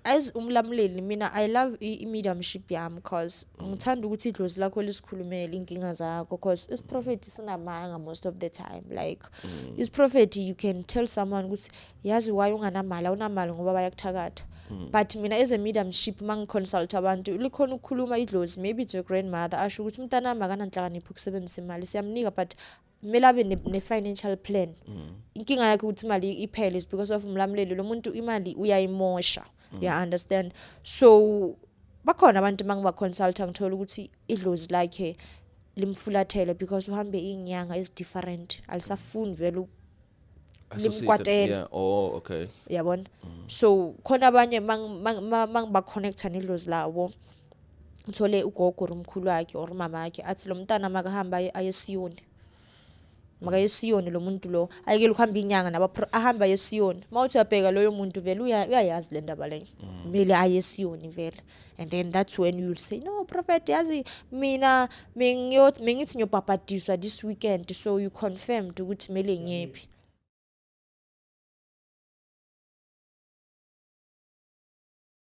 As umlamuleli, mina I love i-mediumship yami 'cause ngithanda ukuthi idlozi lakho lisikhulumele inkinga zakho, 'cause isiprofethi sinamanga most of the time. Like, isiprofethi, you can tell someone ukuthi, yazi, why unganamali, awunamali ngoba bayakuthakatha. But mina as a mediumship, mangi-consult abantu, likhona ukukhuluma idlozi, maybe it's your grandmother, asho ukuthi umntanami akananhlakanipho ukusebenzisa imali, siyamnika but kumele abe ne-financial plan. Inkinga yakhe ukuthi imali iphele is because of umlamuleli lo muntu, imali uyayimosha, you understand? So bakhona abantu mangiba-consulta, ngithola ukuthi idlozi lakhe limfulathele because uhambe iy'nyanga ezi-different, alisafuni vele Associated, limkwatele. Yeah. Oh, okay. Yabona, so khona abanye mangiba-connecta nedlozi lawo, uthole ugogo or umkhulu wakhe or umama wakhe athi lo mntana makahamba aye esiyoni, makaye esiyoni lo muntu lo, ayekele ukuhamba inyanga naba, ahambe aye esiyoni. Mawuthi uyabheka, loyo muntu vele uyayazi le ndaba leyo, kumele aye esiyoni vele. And then that's when you'll say, "No, prophet, yazi mina bengithi ngiyobhabhadiswa this weekend." So you confirmed ukuthi kumele ngiyephi.